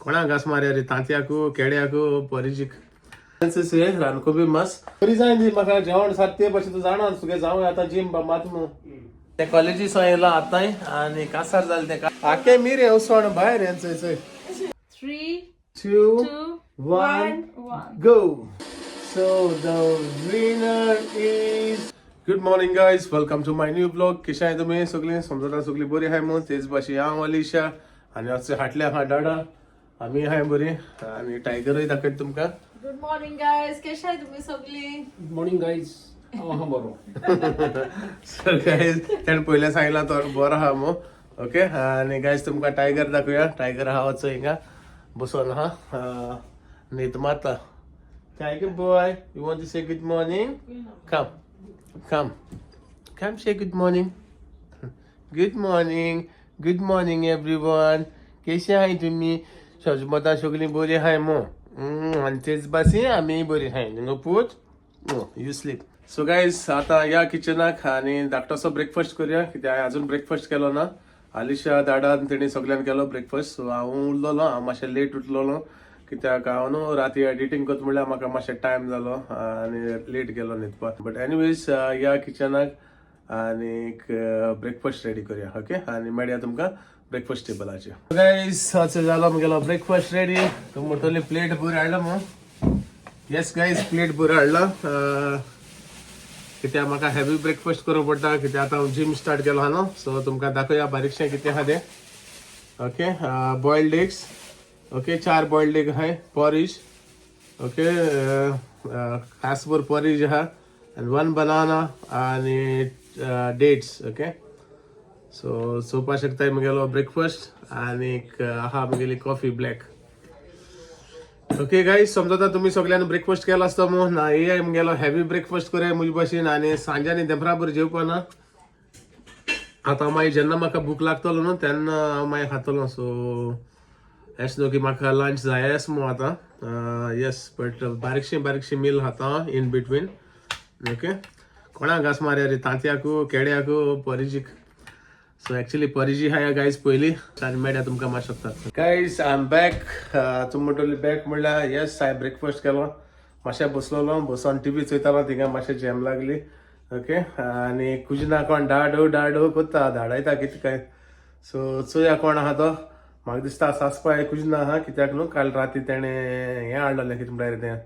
कोणा घास मारया रे, तांतयाकू, केड्याकू, परिजीक? रानकोबी मास बरी जाय न्ही म्हाका. जेवण सारते भशेन तूं जाणा, तुगे जावं आतां जीम मात मू. ते कॉलेजीस येयला आतांय आनी कासार जालें तें. आके मिरे वचोन भायर हें चोय चोय. 3, 2, 2, 1, 1. Go. So the winner is. Good morning guys, welcome to my new vlog. कशें आहाय तुमी सगळीं? समजता सगळीं बरी आहाय म्हूण. तेच भाशेन हांव अलिशा आनी अशें हाटले आहा डाडा, आमी आहाय बरी आनी टायगरूय दाखयता तुमकां. गुड मॉर्निंग गायज, कशे आहे तुम्ही सगळी? गुड मॉर्निंग गाईज, हांव आहा बरो. सो गायज, तेणें पयलें सांगलां तो बरो आहा मू. ओके, आनी गायज, तुमकां टायगर दाखोवया. टायगर आहा वचो हिंगा बसोन आहा, न्हीद मारता. Tiger boy, you want to say good morning? Come, come, come, say good morning. Good morning, good morning everyone. कशें आहाय तुमी? सजमता सगळीं बरी आहाय मू. आनी तेच भाशेन आमी बरी आहाय. न्हू पूत? You sleep. So guys, आतां या किचनाक आनी धाकटोसो ब्रेकफास्ट करूया, कित्याक हांवें अजून ब्रेकफास्ट केलो ना. आलिशा, दाडा, तेणी सगळ्यान केलो ब्रेकफास्ट. सो हांव उरलेलो, हांव मातशें लेट उठलेलो, कित्याक हांव न्हू राती एडिटींग करता म्हणल्यार म्हाका मातशें टायम जालो आनी लेट गेलो न्हिदपाक. बट एनिवेज, या किचनाक आनीक ब्रेकफास्ट रेडी करूया. ओके, आनी मेळया तुमकां ब्रेकफास्ट टेबलाचेर. गायज, अशें जालो म्हगेलो ब्रेकफास्ट रेडी. तूं म्हणटली प्लेट बरी हाडला मू. येस गायज, प्लेट बरी हाडला, कित्याक म्हाका हेवी ब्रेकफास्ट करूंक पडटा, कित्याक आतां हांव जिम स्टार्ट केलो आहा न्हू. सो तुमकां दाखोवया बारीकशें कितें आहा तें. ओके, बॉयल्ड एग्स, ओके, चार बॉयल्ड एग आहाय, पॉरीज, ओके, खासभर पॉरीज आहा आनी वन बनाना आनी डेट्स. ओके, सो चोवपा शकताय म्हगेलो ब्रेकफास्ट आनीक आहा म्हगेली कॉफी ब्लॅक. ओके गायज, समजता तुमी सगळ्यांनी ब्रेकफास्ट केला आसतो मू. ना हे म्हगेलो हेवी ब्रेकफास्ट करया म्हजे भाशेन आनी सांजानी देंपराबर जेवपा ना. आतां मागीर जेन्ना म्हाका भूक लागतलो न्हू, तेन्ना हांव मागीर खातलो. सो एश न्हू की म्हाका लंच जायच मू आतां. येस, बट बारीकशी बारीकशी मील खाता इन बिटवीन. ओके, कोणा घास मारया रे, तांतयाकू, केड्याकू, परिजीक? सो एक्चुअली परिजी आहा गायज पयली आनी मेळ्या तुमकां मात शकता. Guys, I am back. तुमी म्हणटली बॅक म्हणल्यार, येस, हांवें ब्रेकफास्ट केलो, मातशें बसलोलो, बसोन टिवी चोयतालो, थिंगा मातशें जॅम लागली. ओके, आनी कुजिना कोण डाडो डाडो कोत्ता, धाडायता कितें काय. सो चोया कोण आहा तो. म्हाका दिसता सासपाय कुजिना आहा, कित्याक न्हू काल राती तेणें हें हाडलेलें, कितें म्हणल्यार तें,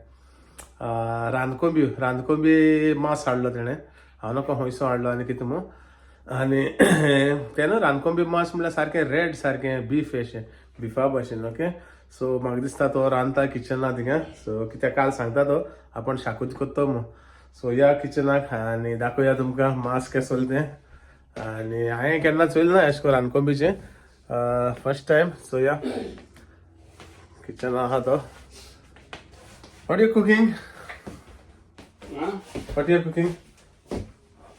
रानकोबी, रानकोबी मांस हाडलो तेणें. हांव नाका खंयसो हाडलो आनी कितें म्हूण. आनी तें न्हू रानकोंबी मांस म्हणल्यार सारकें रेड, सारकें बीफ अशें, बिफा भशेन. ओके, सो म्हाका दिसता तो रांदता किचना थिंगा. सो कित्याक काल सांगता तो आपूण शाकुती कोत्तो म्हूण. सो या किचनाक आनी दाखोवया तुमकां मांस केसोल तें. आनी हांवें केन्ना चोयलें ना एशें करून रानकोंबीचें, फर्स्ट टायम. सो या किचन आहा तो. What you cooking? What you cooking?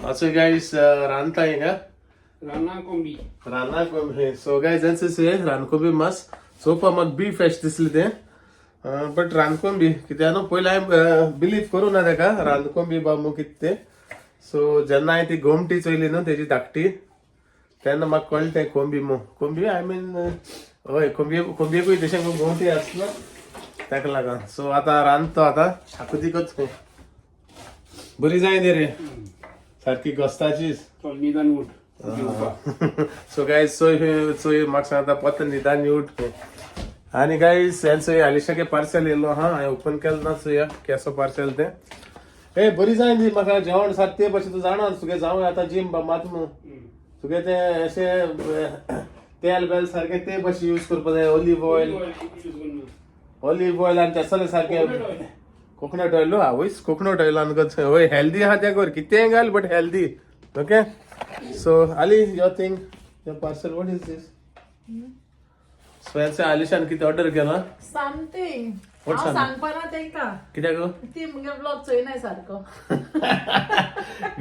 असो गायस, रांदता हिंगा. राना कोंबी. राना कोंबी. सो गायज, एनसीसी रानकोंबी मास चोवपा म्हाका बीफ एश दिसली तें, बट रानकोंबी. कित्याक न्हू पयलीं हांवें बिलीव करूं ना तेका, रानकोंबी बा मू कितें तें. सो जेन्ना हांवें ती गोमटी चोयली न्हू तेजी धाकटी, तेन्ना म्हाका कळ्ळें तें कोंबी मू. कोंबी, I mean, हय, कोंबये, कोंबयेकूय तशें गोमटी आसना, ताका लागून. सो आतां रांदतो, आतां शाकुती करता. बरी जाय न्ही रे, सारकी गोस्ताचीच. चल, निदान उठ जेवपाक. सो गायज, चोय चोय, म्हाका सांगता परत निदान उठ. आनी गायज, हें चोय, आलिशाके पार्सल येयलो आहा. हांवें ओपन केलें ना. चोया केसो पार्सल तें. ए, बरी जाय न्ही म्हाका जेवण सारते भशेन. तूं जाणा, तुगे जावं आतां जीम मात मू. तुगे तें अशें तेल बेल सारकें ते भशेन यूज करपा जाय, ऑलीव ऑयल. ऑलीव ऑयल आनी तसलें सारकें कोकोनट ऑयल. आवयस, कोकोनट ऑयलान हय हेल्दी आहा तें कर, कितेंय घाल, but healthy. Okay, so Ali, your thing, your parcel, what is this? So हें आलिशान कितें ऑर्डर केलां? समथिंग. What हांव something? सांगपाना तेंका. कित्याक? ती मुगे ब्लॉग चोयनाय सारको.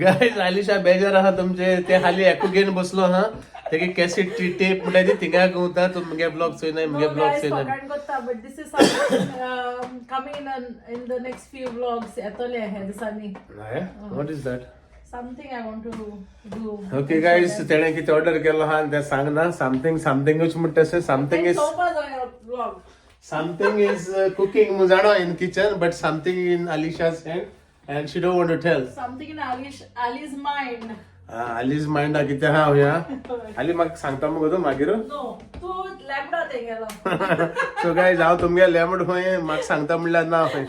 गायज, आलिशा बेजार आहा तुमचे. ते हाली एकू घेवन बसलो हा, तेगे कॅसेट टेप म्हणटा ती थिंगा घुंवता. तूं मुगे ब्लॉग चोयनाय, मुगे No blog guys, चोयनाय. फकाण करता, but this is something coming in the next few vlogs येतले हे दिसांनी. What is that? Something I want to do. Okay guys, तेणें कितें ऑर्डर केलो आहा तें सांगना. समथींग समथींगूच म्हणटा तशें समथींग is चोवपा जाय blog. Something is cooking मुजाणो in kitchen, but something in Alisha's hand and she don't want to tell. Something in Ali's mind. Ali's mind कितें आहा ह्या आली म्हाका सांगता मुगो तूं मागीर. नो, तूं लॅबडा तेगेलो. सो गायज, हांव तुमगे लेमड खंय म्हाका सांगता म्हणल्यार ना खंय.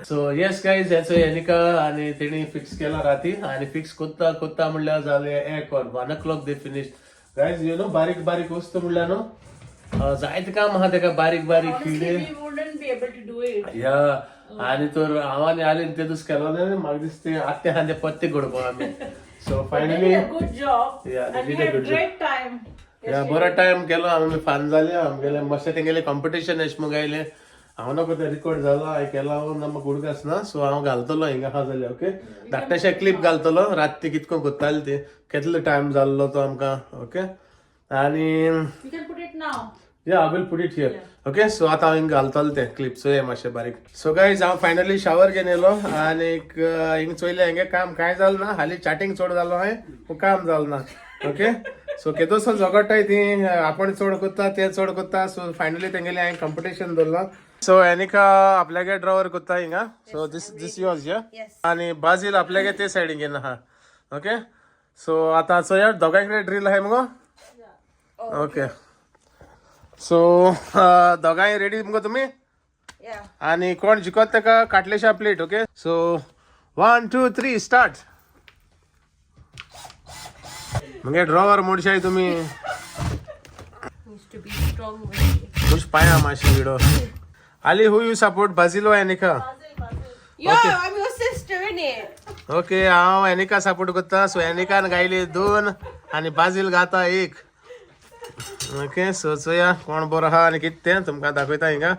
सो येस गायज, हेचो एनिका आनी तेणी फिक्स केला राती आनी फिक्स कोत्ता कोत्ता म्हणल्यार जालें एक वर, 1 o'clock they finish. Guys, you know, बारीक बारीक वस्तू म्हणल्यार न्हू जायते काम आहा तेका, बारीक बारीक Honestly, किडे. we wouldn't be able to do it. या, आनी तर हांव आनी आलीन तेदूस केलो न्ही, म्हाका दिसता आत्ते आहा ते पत्ते घडपा आमी. So They finally did a good job. Yeah, they and we did a had good job. Great time. या, बरो टायम केलो आमी, फान जाले आमगेले. मातशें तेंगेले कॉम्पिटिशन एश मुगो आयलें. हांव नाका तें रिकॉर्ड जालो हांवें केला ना, म्हाका उडगास ना. सो हांव घालतलो हिंगा आहा जाल्यार, ओके, धाकटेशे क्लिप घालतलो रात ती कितको कोत्ताली ती, कितलो टायम जाल्लो तो आमकां, ओके, आनी You can put it now. Yeah, I will put it here. Okay, so आता हांव हिंगा घालतलो तें क्लिप. सो हे मातशें बारीक. सो गायज, हांव फायनली शावर घेवन येयलो आनीक हिंगा चोयलें, हिंगे काम कांय जालें ना. हालीं चाटींग चड जालो हांवें पूण काम जालें ना. ओके, सो केदोसो झगडटाय ती, आपण चड कोत्ता, ते चड कोत्ता. सो फायनली तेंगेलें हांवें कॉम्पिटिशन दवरलां. सो एनिका आपल्यागे ड्रॉवर कोत्ता हिंगा. So this yours, yeah? Yes. आनी बाजील आपल्यागे ते सायडीन घेवन आहा. ओके, सो आतां चोया, दोगांय कडेन ड्रील आहाय मुगो. ओके, सो दोगांय रेडी मुगो तुमी? Yeah. आनी कोण जिखत तेका काटलेशा plate. Okay, so one, two, three, start. मगे ड्रॉवर मोडशाय तुमी. Needs to be strong with it. खुश पाया मातशी विडो. Ali, who you support, Basil or Anika? Yo, I'm your sister, innit? Okay, हांव एनिका सपोर्ट करता. सो एनिकान गायली दोन आनी बाजील गाता एक. ओके, सो चोया कोण बरो आहा आनी कितें तें तुमकां दाखयता हिंगा.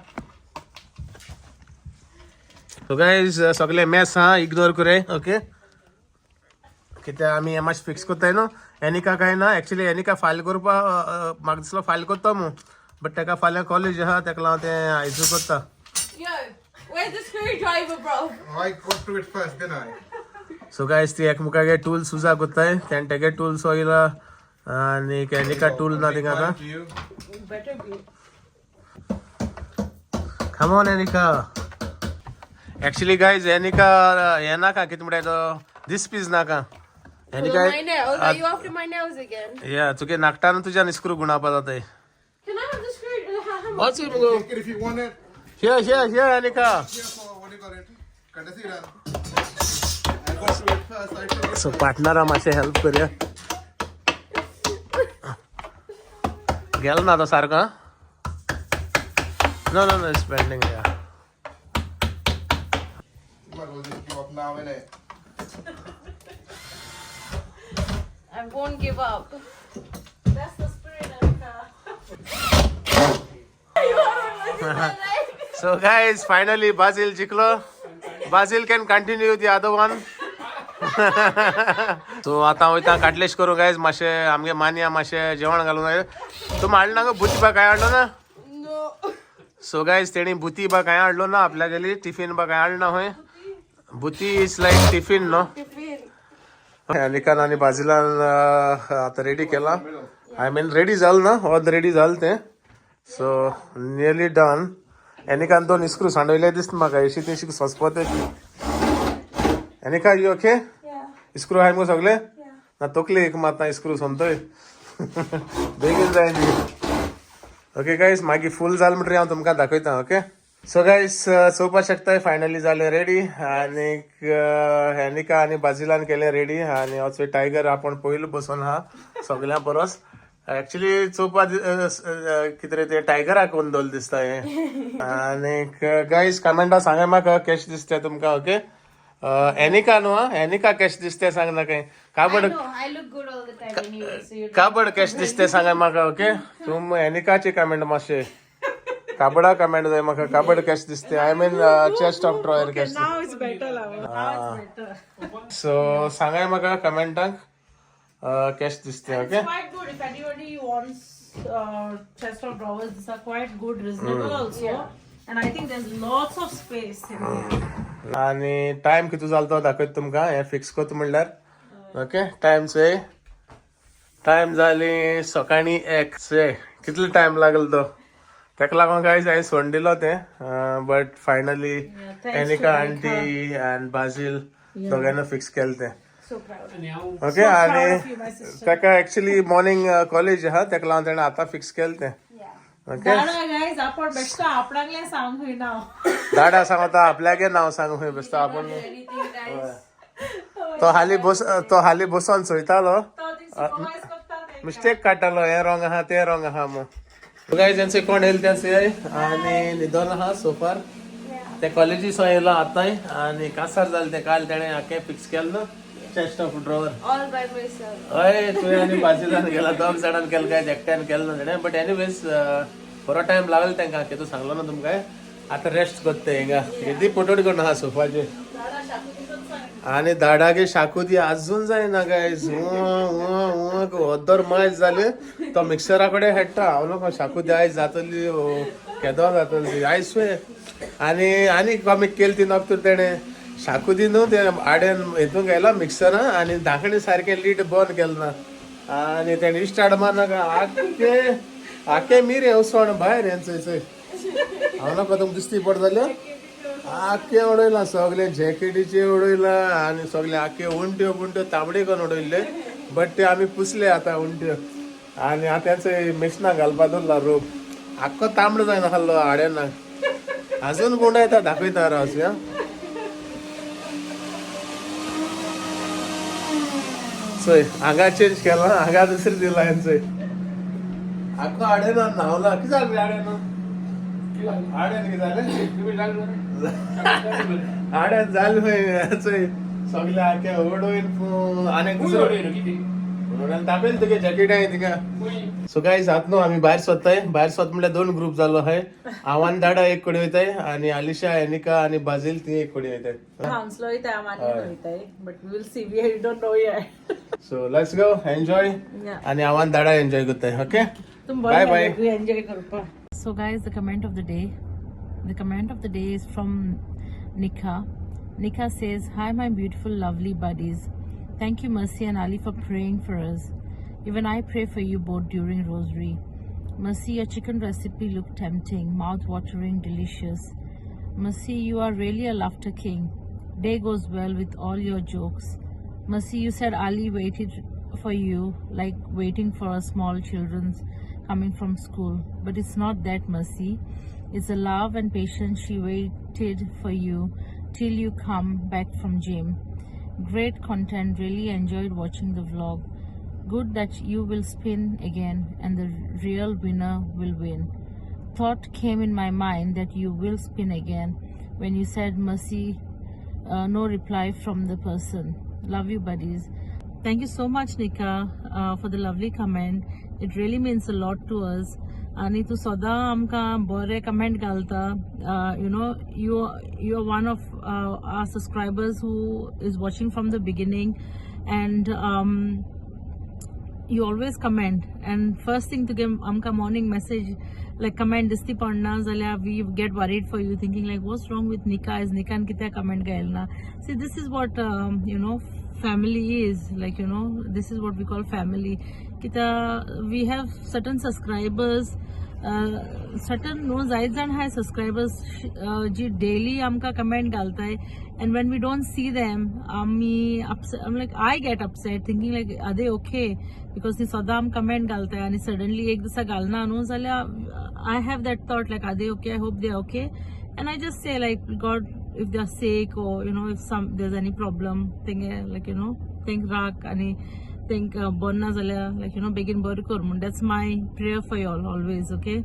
सो गायज, सगळे मॅस आहा, इग्नोर करे, ओके, कित्याक आमी हें मातशें फिक्स करताय न्हू. एनिका काय ना, एक्चुली एनिका फायल करपा म्हाका दिसलो फायल करता मू, बट तेका फाल्यां कॉलेज आहा, तेका लागून तें आयजू करता. Yo, where's the screwdriver, bro? I got to it first, didn't I? So guys, ती एकमेकागे टूल सुजा कोत्ताय. तेणें तेगे टूल सोयला आनी एनिका टूल ना थिंगा आतां. To you. Better be. Come on, Anika. Actually guys, Anika हें नाका, कितें म्हणटाय तो, दीस पीस नाका Anika. My nails. Are you after my nails again? या, तुगे नाकटान तुज्यान स्क्रू गुणापा जाताय. Can I have the screw? The hammer? वच मुगो. Take it if you want it. Here, here, here, Anika. Here for what do you call it? Courtesy run. I got to it first. I took it. So पार्टनरा मातशें help करूया. गेलो ना तो सारको. No, it's pending, yeah. You might as well just give up now, innit? I won't give up. That's the spirit, Anika. So guys, finally Basil जिंकलो. Basil can continue the other one. So आता वयता काटलेश करूं guys. मातशें आमगे मानया मातशें जेवण घालूंक जाय. तूं हाडलो ना गो बुती बा, कांय हाडलो ना? No. So guys, तेणी बुती बा कांय हाडलो ना, आपल्यागेली टिफिन बा कांय हाडलो ना. खंय बुती is like tiffin न्हू. Tiffin. अनिकान आनी बाजिलान आतां रेडी केला, I mean ready जाल ना, अर्द रेडी जाल तें. So nearly done. एनिकान दोन स्क्रू सांडवयले दिसता म्हाका, एशी तेशी सोंसपा तेशी. Aneka, you okay? Yeah. Screw आहाय मुगो सगळे ना? तकली एक मात ना स्क्रू सोमतोय, बेगीन जाय न्ही. ओके गायज, मागीर फूल जाल म्हणटरीर हांव तुमकां दाखयता. ओके, सो गायज, चोवपाक शकताय, फायनली जालें रेडी आनीक हेनिका आनी बाजिलान केलें रेडी. आनी हो टायगर आपूण पयलो बसोन आहा सगळ्यां परस. एक्चुली चोवपा कितें रे, तें टायगराक कोण दवरलें दिसता हें. आनीक गायज, कमेंटा सांगाय म्हाका केशें दिसता तुमकां. ओके, एनिका न्हू, आं, एनिका केशें दिसता सांग ना कांय काबड. I know, I look good all the time anyway, so you काबड केशें दिसता सांगाय म्हाका. ओके, तुम एनिकाचे कमेंट मातशे काबडा कमेंट जाय म्हाका, काबड केशें दिसता, I mean chest of drawer केशें. Now it's better, love. Now it's better. So सांगाय म्हाका कमेंटाक केशें दिसता. Okay. It's quite good if anybody wants chest of drawers. These are quite good, reasonable also. And I think there's lots of space in here. आनी time कितू जालो तो दाखयता तुमकां हें फिक्स करता म्हणल्यार. ओके, टायम चोय, टायम जाली सकाळीं एक. चोय कितलो टायम लागलो तो. ताका लागून गायज हांवें सोडून दिलो तें, but finally thanks to Anika aunty and Basil दोगांनी फिक्स केलें तें. So proud. आनी हांव ओके, Proud of आणि you, my sister. ताका एक्चुअली मॉर्निंग कॉलेज आहा, ताका लागून तेणें आतां फिक्स केलें तें. ओके. दादा गायज, आपण बेश्टो आपणाकले सांग होयना. दाडा सांगता आपल्यागे नांव सांग खंय बसता आपण. Anything, guys. तो हाली बस, तो हाली बसोन चोयतालो, तो ती सुपरवायज करता ते. मिस्टेक काडटालो, हें रॉंग आहा तें रॉंग आहा म्हूण. गायज, तेंचे कोण येयले तेंचे आनी न्हिदोन आहा सोफार. ते कॉलेजीसो येयलो आतांय आनी कासार जालें तें. काल तेणें आख्खें फिक्स केलें न्हू chest of drawer. All by myself. हय, तुवें आनी बाजिलान केला, दोग जाणान केलें काय एकट्यान केलें ना तेणें. बट एनिवेज, बरो टायम लागलो तांकां. कितें सांगलो ना तुमकां, आतां रेस्ट करता ते हिंगा. येदी पोटोड करून आहा सोफाचेर. आनी दाडागे शाकुती आजून जायना गायज. ओद्दर मायज जाले तो मिक्सरा कडेन हेडटा. हांव नको शाकुती आयज जातली, केदो जातली ती आयज सुय. आनी आनी कॉमीक केली ती नकतूर तेणें शाकुती न्हू तें आड्यान हितून घायला मिक्सरा आनी धांकणी सारकें लीड बंद केलें ना आनी तेणें इस्टार्ट मारनाका आख्खे आख्खे मिरें उसवण भायर हें चोय. हांव नाका तुमकां दिसती पड जाल्यार आख्खे उडयला सगळे जॅकेटीचे उडयला आनी सगळे आख्खे उंट्यो बुंट्यो तांबडे करून उडयल्ले, बट ते आमी पुसले आतां उंट्यो. आनी आतां तेंचे मिशना घालपा दवरला रोप. आख्खो तांबडो जायना आहलो आड्याना. अजून गुंडायता दाखयता राव. चोय हांगा चेंज केला, हांगा दुसरी दिला हांवें. चोय आख्खो आड्याना न्हांवला. कितें जालें आड्यान? आड्यान कितें जालें? तुमी जालें मरे? आड्यान जालें खंय? चोय सगळे आख्खे उडोवन आनी खूंय दुसरो उडयलो कितें? उडोवन तापेल तुगे जॅकेट आहे तिका. खूंय? सो गायज, आत न्हू आमी भायर सोदताय. भायर सोद म्हणल्यार दोन ग्रुप जाल्लो आहाय. हांव आनी दाडा एक कडेन वयताय आनी आलिशा, एनिका आनी बाजील ती एक कडेन वयताय. हाउंसलो वयताय आमी आनी वयताय, but we will see, we don't know yet. So let's go enjoy. Yeah. आनी हांव आनी दाडा एन्जॉय करताय. ओके, तुम बाय बाय. एन्जॉय करपा. So guys, the comment of the day, the comment of the day is from Nikha. Nikha says, "Hi my beautiful lovely buddies. Thank you Mercy and Ali for praying for us. Even I pray for you both during rosary. Mercy, your chicken recipe looked tempting, mouth watering, delicious. Mercy, you are really a laughter king. Day goes well with all your jokes. Mercy, you said Ali waited for you like waiting for a small children's coming from school. But it's not that, Mercy. It's the love and patience she waited for you till you come back from gym. Great content, really enjoyed watching the vlog. Good that you will spin again and the real winner will win. Thought came in my mind that you will spin again when you said Mercy, no reply from the person. Love you buddies." Thank you so much Nika for the lovely comment. It really means a lot to us. आणि तू सदां आमकां बरे comment घालता. You know, you are one of our subscribers who is watching from the beginning and you always comment. And first thing तुगे आमकां morning message like comment दिसती पडना जाल्यार we get worried for you, thinking like what's wrong with Nika, is निकान कित्याक comment घायला ना. See, this is what you know family is like, you know, this is what we call family. कित्याक we have certain subscribers, certain न्हू जायत जाण आहाय subscribers जी daily आमकां कमेंट घालताय, and when we don't see them आमी like I get upset thinking like are they okay, because ती सदां आमकां कमेंट घालताय आनी सडनली एक दिसा घालना न्हू जाल्यार I have that thought like are they okay, I hope they okay. And I just say like God, if they are sick or you know if some there's any problem, think like you know think राख आनी think बरें ना जाल्यार लायक you know बेगीन बरें कर म्हूण. That's my prayer for you all always. Okay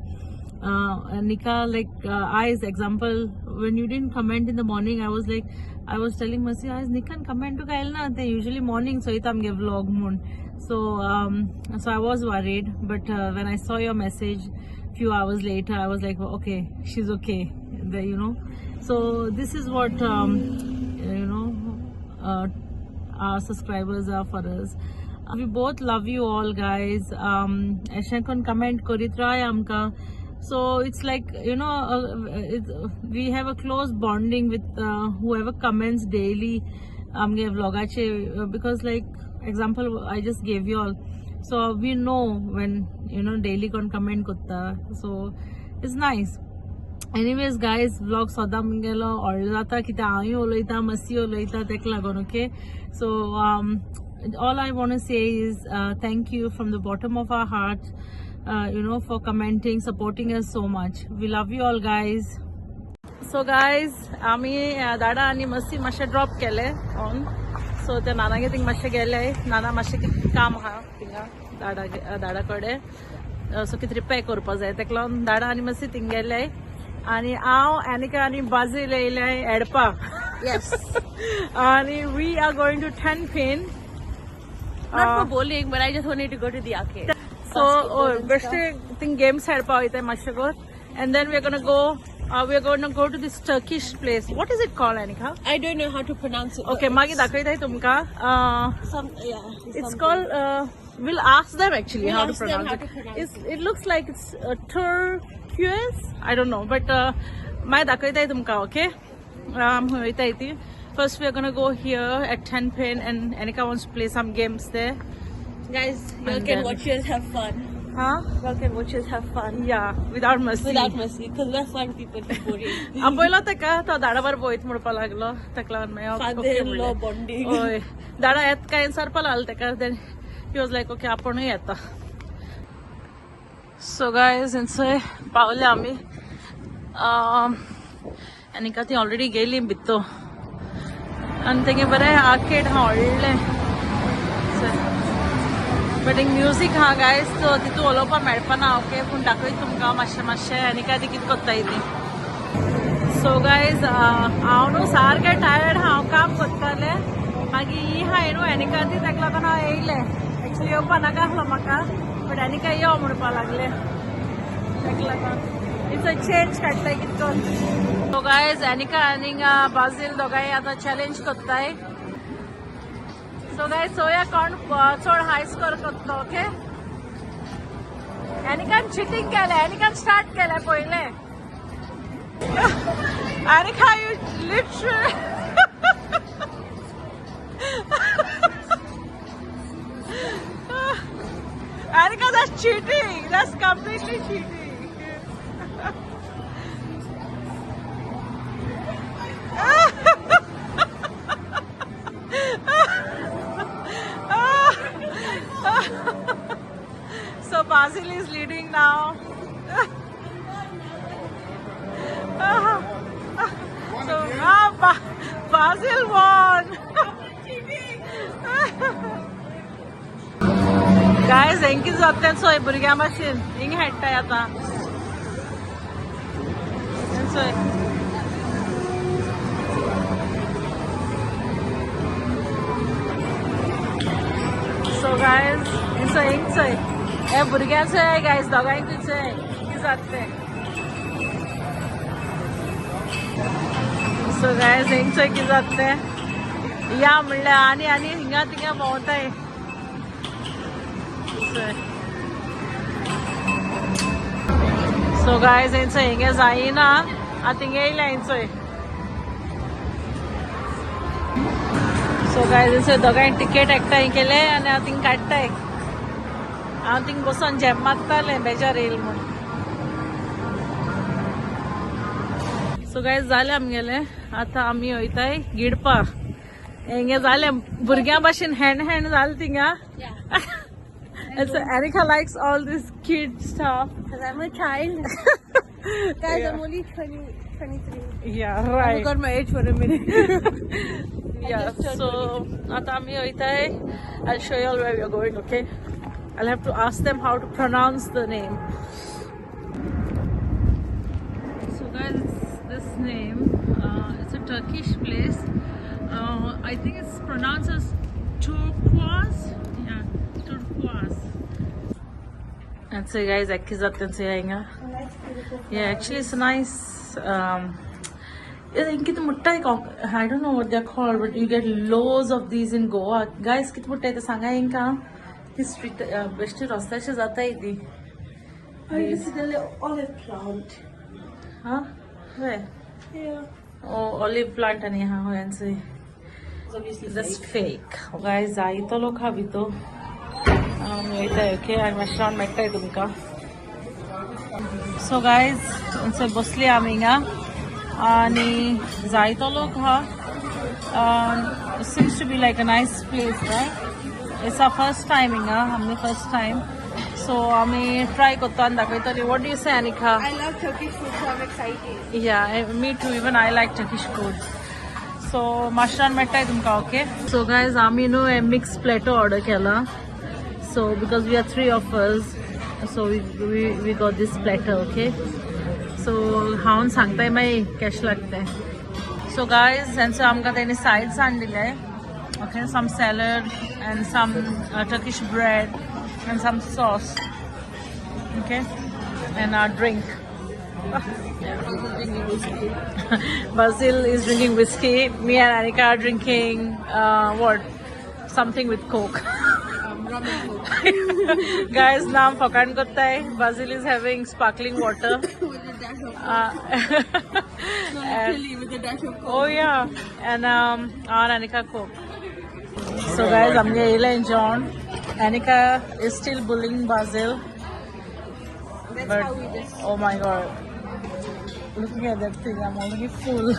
Nika, like आयज example, when you didn't comment in the morning, I was like, I was telling Mercy, आयज निकान कमेंटूक आयलें ना, तें युजली मॉर्निंग चोयता आमगे व्लॉग म्हूण. So so I was worried, but when I saw your message few hours later, I was like, okay, she's okay, the, you know. So this is what you know our subscribers are for us. We both love you all guys. अशें करून comment करीत राय आमकां. So it's like you know we have a close bonding with whoever comments daily आमगे vlogaचे, because like example I just gave you all, so we know when you know daily कोण comment करता. So It's nice. Anyways guys, vlog सदां गेलो व्हडलो जाता कित्याक हांवूय उलयता, मस्ती उलयता, तेका लागून. Okay, so all I want to say is thank you from the bottom of our heart, for commenting, supporting us so much. We love you all guys. So guys, आमी दाडा आनी मस्ती मातशें ड्रॉप केले ऑन. सो ते नानागे thing मातशें गेले, नाना मातशें कितें काम आहा थिंगा दाडा दाडा कडेन, सो कितें रिपेर करपा जाय, तेका लागून दाडा आनी मस्ती थिंग गेले आनी हांव एनिका आनी बाजील येयले एडपा. Yes. आनी we are going to Ten Pin. Not for bowling, but I just wanted to go to the arcade. So best thing games खेळपा वयता मातशें कर, and then we are gonna go we are gonna go to this Turkish place. What is it called, Anika? I don't know how to pronounce it. Okay, मागीर दाखयताय तुमकां. Some, yeah. It's called, we'll ask them actually We'll how to ask them pronounce how it. to pronounce It looks like it's Turquoise. I don't know, but मागीर दाखयताय तुमकां. Okay, वयताय ती. First we are gonna go here at Ten Pin and Anika wants to play some games there. Guys, y'all And can then- watch us have fun. Huh? Y'all can watch us have fun. Yeah, without mercy. Without mercy, because we're fun people. We're boring. आपयलो तेका, तो दाडा बरोबर वयत म्हणपाक लागलो, तेका लागून मागीर okay Father-in-law म्हणलें. bonding. हय, दाडा येत काय सरपा लागलो तेका, then he was like okay आपूणय येता. सो गायज, थंयसर पावले आमी. आनी ती ऑलरेडी गेली भितर आनी तेगे बरें आर्केड आहा व्हडलें, बट एक म्युजीक आहा गायज, सो तितून उलोवपाक मेळपाना. ओके, पूण दाखयता तुमकां मातशें मातशें आनी काय ती कितें करताय ती. सो गायज, हांव न्हू सारकें टायर्ड, हांव काम करतालें, मागीर ही आहाय न्हू एनिका ती, तेका लागून हांव येयलें. एक्चुली येवपा नाका आसलो म्हाका, बट एनिका यो म्हणपा लागलें, तेका लागून it's a change काडटाय कितें करून. सो गायज, एनिका आनी बाजील दोगांय आतां चॅलेंज करताय. सो गायज, चोया कोण चड हाय स्कोर करता. ओके, एनिकान चिटींग केलें, एनिकान स्टार्ट केलें पयलें. Anika, you literally. Anika, that's cheating. That's completely cheating. So Basil is leading now. So Basil won. Guys, hanky जाता चोय भुरग्यां भाशेन हिंग खेळटाय आतां चोय. सो गायज, चोय हिंग चोय, हे भुरग्यां चोय गायज, दोगांयकूय चोय कितें जाता तें. सो गायज, हिंग चोय कितें जाता तें. या म्हणल्यार आनी आनी हिंगा थिंगा भोंवताय. सो गायज, हेंचो हिंगा जायना, आतां हिंगा येयल्या हेंचोय. सो गायज, हेंचो दोगांय टिकेट एकठांय केले आनी हांव थिंग काडटाय. हांव थिंग बसोन झेम मारतालें, बेजार येयल म्हूण. सो गायज, जालें आमगेलें, आतां आमी वयताय गिडपा. हिंगा जालें भुरग्यां भाशेन हँड हँड जालें थिंगा. And so Anika likes all this kid stuff. Because I'm a child. Guys, I'm only 20, 23. Yeah, I right. forgot my age for a minute. Yeah, so आता आमी वयताय. I'll show you all where we are going, okay? I'll have to ask them how to pronounce the name. So guys, it's this name. It's a Turkish place. I think it's pronounced as Turquoise. Yeah, Turquoise. And so guys, yeah, actually it's a nice I don't know what they're called, but you get loads of these in Goa. Guys, किती मोठे ते सांगा हिंका. ही street बेश्टी रस्त्याचे जाता ती. Oh, you see the little olive plant. Huh? Where? Yeah. Oh, olive plant आणि हा हो यांचे. Obviously That's fake. Guys, जायतो लोक हा भितर. वयताय, ओके, आनी मातशें रावन मेळटाय तुमकां. सो गायज, थंयसर बसली आमी हिंगा आनी जायतो लोक आहा. Seems to be like a nice place, right? It's our first time हिंगा, आमगे फर्स्ट टायम, सो आमी ट्राय करता आनी दाखयतली. What do you say, Anika? I love Turkish food, so I'm excited. Yeah, me too. Even I like Turkish food. So माश्टान मेळटाय तुमकां. Okay, so guys, आमी न्हू mix Plato order केला. So because we are three of us, so we got this platter. Okay, so हांव सांगताय मागीर cash लागते. So guys, हेंचो आमकां तेणी सायड्स हाडलेले. Okay, some salad and some Turkish bread and some sauce, okay, and a drink. Basil is drinking whiskey. Me and Anika are drinking what? Something with Coke. Rum and Coke. Guys, now I'm फकाण करताय. Basil is having sparkling water. With a dash of No, literally with a dash of Coke. Oh yeah, and on Anika Coke. So guys, I'm येयलें जेवण. Anika is still bullying Basil. That's But how we just. Oh my God, looking at that thing, I'm already full.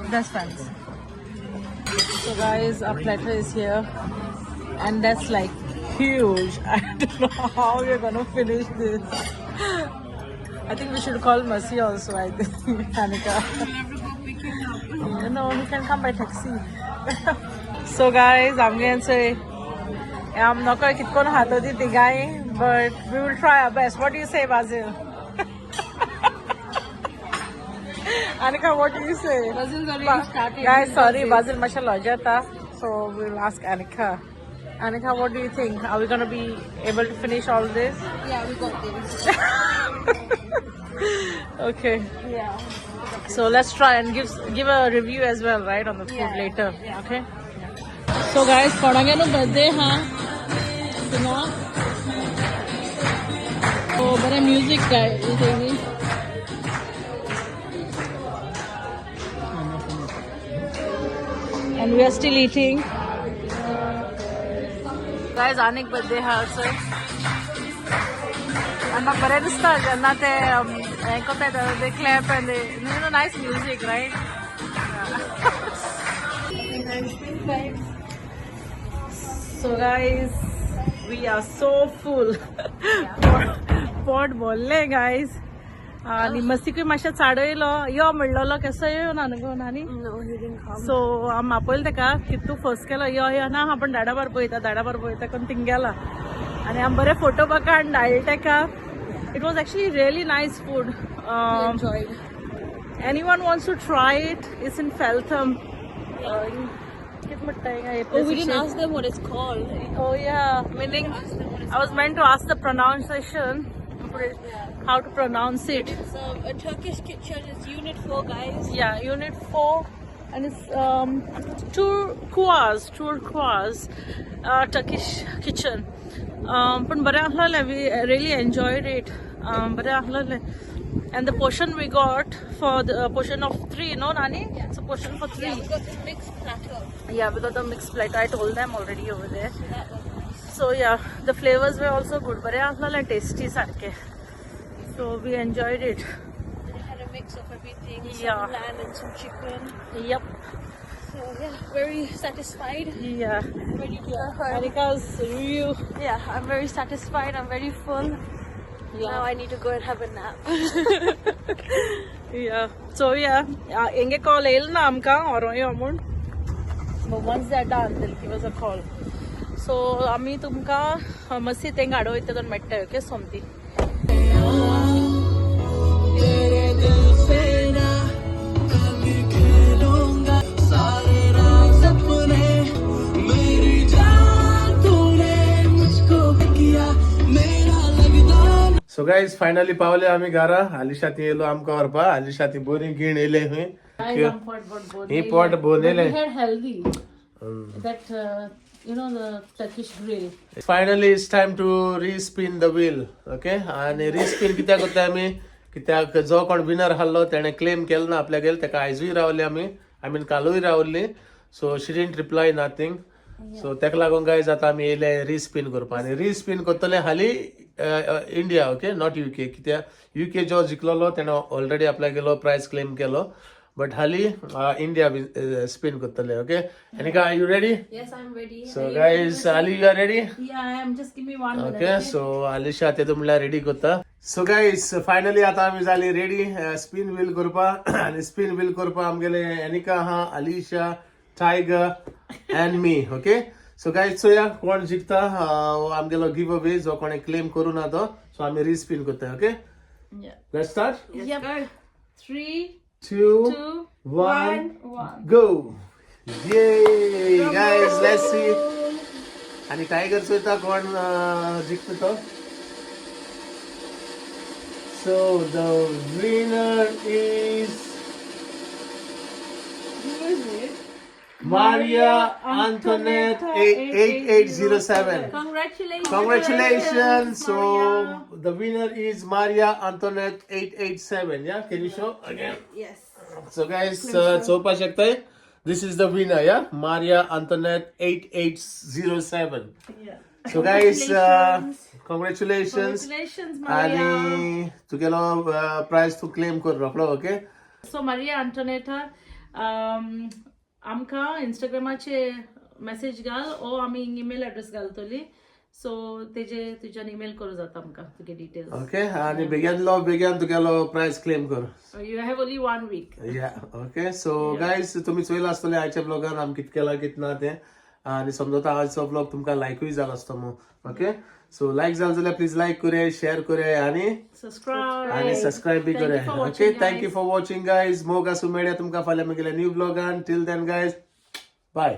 That's fine. So guys, our platter is here, and that's like huge. I don't know how we're gonna finish this. I think we should call Mercy also. I think, Anika. We'll have to go pick him up. You he can come by taxi. So guys, I'm going to say I'm not going to keep on guy, but we will try our best. What do you say, Basil? Anika, what do you say? Basil's already started. Guys, sorry, Basil मातशें लजता. So we'll ask Anika. Anika, what do you think? Are we gonna be able to finish all this? Yeah, we got this. Okay. Yeah. So let's try and give a review as well, right, on the food Yeah, later. Yeah. Okay. So guys, कोणागे न्हू birthday हा थिंगा, so बरें music काय तेणी. And we are still eating. Guys, आनीक birthday हा sir आनी म्हाका बरें दिसता जेन्ना ते हें करता ते clap and nice music, right? Enhancement. So guys, we are so full. पोट भरलें गायज. आनी मस्तीकूय मातशें चाडयलो. यो म्हणलेलो, कसो येवना न्हू गो नानी? No, he didn't come. So आमी आपयलें ताका की तूं फर्स्ट केलो, यो यो ना, आपण डाडाबार पळयता, डाडाबार पळयता करून थिंग गेला आनी आमी बरे फोटो काडून धाडले ताका. It was actually really nice food. We enjoyed. Anyone wants to try it, it's in Feltham. कित म्हणटा हिंगा हे Oh, we didn't place? Ask them what it's called. Oh yeah, meaning I was meant to ask the pronunciation, how to pronounce it. It's a Turkish kitchen. It's Unit 4, guys. Yeah, Unit 4, and it's Turquoise Turkish kitchen. पण बरें आसलेलें. We really enjoyed it. बरें आसलेलें. And the portion we got for the portion of three, no, Nani? It's a portion for three. Yeah, we got the mixed platter. Yeah, we got the mixed platter. I told them already over there. So that was nice. So yeah, the flavors were also good. बरें आसलेलें, tasty सारकें. So we enjoyed it. They had a mix of everything. Some lamb and some chicken. So yeah, very satisfied. Ready to go home. Anika's review. Yeah, I'm very satisfied. I'm very full. Now I need to go and have a nap. Yeah. So yeah, हेंगे call येयलो ना आमकां व्हरों यो म्हूण. But once they're done, they'll give us a call. So आमी तुमकां मातशी तेंका हाडो वयता तेन्ना मेळटा. ओके, सोमती. तेरे दिल से ना कभी खेलूंगा, सारे राज अपने, मेरी जान, तूने मुझको किया मेरा लगदा. सो गायज, फायनली पावले आमी घरा. आलिशा ती येयलो आमकां व्हरपा. आलिशा ती बरी गीण येयले खंय. ही पोट भरून येयलें. We had healthy. That the Turkish grill. Finally it's time to respin the wheel, okay? आनी रिस्पीन कित्याक करता आमी? कित्याक जो कोण विनर आहलो तेणें क्लेम केलो ना आपल्यागेर. ताका आयजूय रावले आमी, I mean कालूय रावली. So she didn't reply nothing. So तेका लागून गायज आतां आमी येयले रिस्पीन करपाक आनी रिस्पीन करतले हाली इंडिया, ओके, not UK, कित्याक युके जो जिखलोलो तेणें ऑलरेडी आपल्यागेलो प्रायज क्लेम केलो, बट हाली इंडिया स्पीन करतले. Okay, Anika, you ready? Yes, I'm ready. So guys, Ali, you are ready? Yeah, I am. Just give me one minute. Okay, so Alisha ते म्हणल्यार ready करता. So guys, finally आता आमी जाली ready spin wheel करपा आनी spin wheel करपा आमगेले एनिका आहा, Alisha, Tiger and me. Okay, so guys, चोया कोण जिखता आमगेलो गिव अवे जो कोणे क्लेम करू ना तो. सो आमी रिस्पिन करता, okay? Yeah. Let's start. Yep. Three, two, two, one, one. Go! Yay! Guys, let's see. आणि टायगर चोयता कोण जिखता तो. So the winner is Who is it? Maria Antoinette 8807. Congratulations. Congratulations! So the winner is Maria Antoinette 887. Yeah, can you show again? Yes. So guys, चोवपा शकताय, this is the winner, yeah, Maria Antoinette 8807. Yeah. So guys, congratulations. Congratulations, Maria. आणि तुगेलो prize तूं claim कर रोकडो, okay? So Maria अंटोनेटा, आमकां इंस्टाग्रामाचे message घाल ओ आमी इमेल एड्रेस घालतली, सो तेजे तुज्यान इमेल करूं जाता आमकां तुगे डिटेल्स. ओके, आणि बेगीन बेगीन तुगेलो प्रायज क्लेम कर. You have only one week. Yeah, okay. So guys, तुमी चोयला आसतले आयच्या ब्लॉगान आमी कित केलां कित ना तें आनी समजता आयचो ब्लॉग तुमकां लायकूय जाला आसतो मग. ओके, सो लायक जालो जाल्यार प्लीज लायक करूया, शेअर करूया आनी सबस्क्रायब. आणि सबस्क्राईब बी Thank you करूया. For okay, watching, thank you guys. For watching, guys. मोग आसूं, मेळया तुमकां फाल्यां मागीर new ब्लॉगान. Till then guys, bye.